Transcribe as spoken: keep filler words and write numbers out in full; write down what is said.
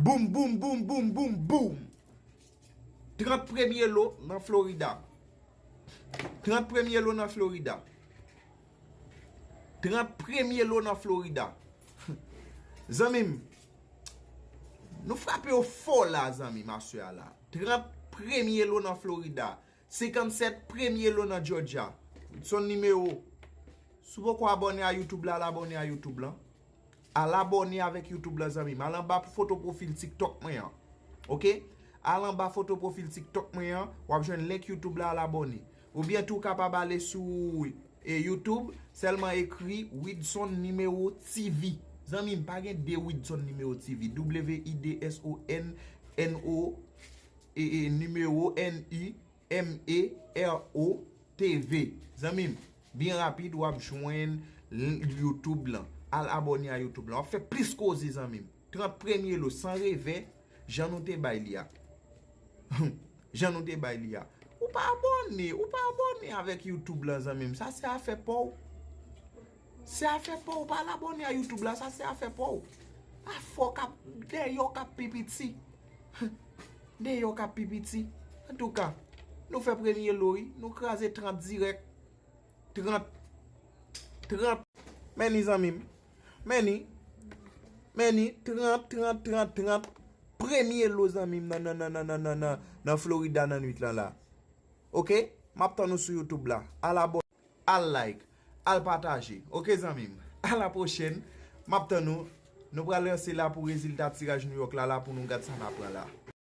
Boum, boum, boum, boum, boum, boum. Trant premye lo nan Florida. Trant premye lo nan Florida. Trant premye lo nan Florida. Zanmi m, nou frape yo fò la, zanmi m, aswè a la. Trant premye lo nan Florida. Senkannsèt premye lo nan Georgia. Son nimewo. Si w poko abòne a YouTube la, al abòne a YouTube lan. Al abòne avèk YouTube lan, zanmi m. Al anba foto pwofil TikTok mwen an. Oke? Al anba foto pwofil TikTok mwen an, w ap jwenn link YouTube la, al abòne. Oubyen tou, w kapab ale sou e, YouTube, sèlman ekri Widson Nimewo T V. Zanmi m, pa gen de Widson Nimewo T V. W I D S O N, N O, e, e, nimewo, N I, M E R O T V. Zanmi m, byen rapid, w ap jwenn l-, YouTube lan. Al abòne a YouTube lan. W ap fè plis koze, zanmi m. Trant premye lo, san revè, jan nou te bay li a. Jan nou te bay li a. Ou pa abòne, ou pa abòne avèk YouTube lan, zanmi m. Sa se afè pa w. Se afè pa w, pa al abòne a YouTube la, sa se afè pa w. Afè w k ap, dèyè w k ap pi piti. Dèyè w k ap pi piti. Antouka, nou fè premye lo wi, nou kraze trant dirèk. Trant. Trant. Men ni, zanmi m. Men ni. Men ni, trant, trant, trant, trant. Premye lo, zanmi m, nan, nan, nan Florida nan nwit lan la. Oke? M ap tann ou sou YouTube la. Al abòne, al like, al pataje. Oke, zanmi m? A la pwochèn. M ap tann ou. Nou pral lanse la pou rezilta tiraj New York la, la pou nou gad sa n a pran la.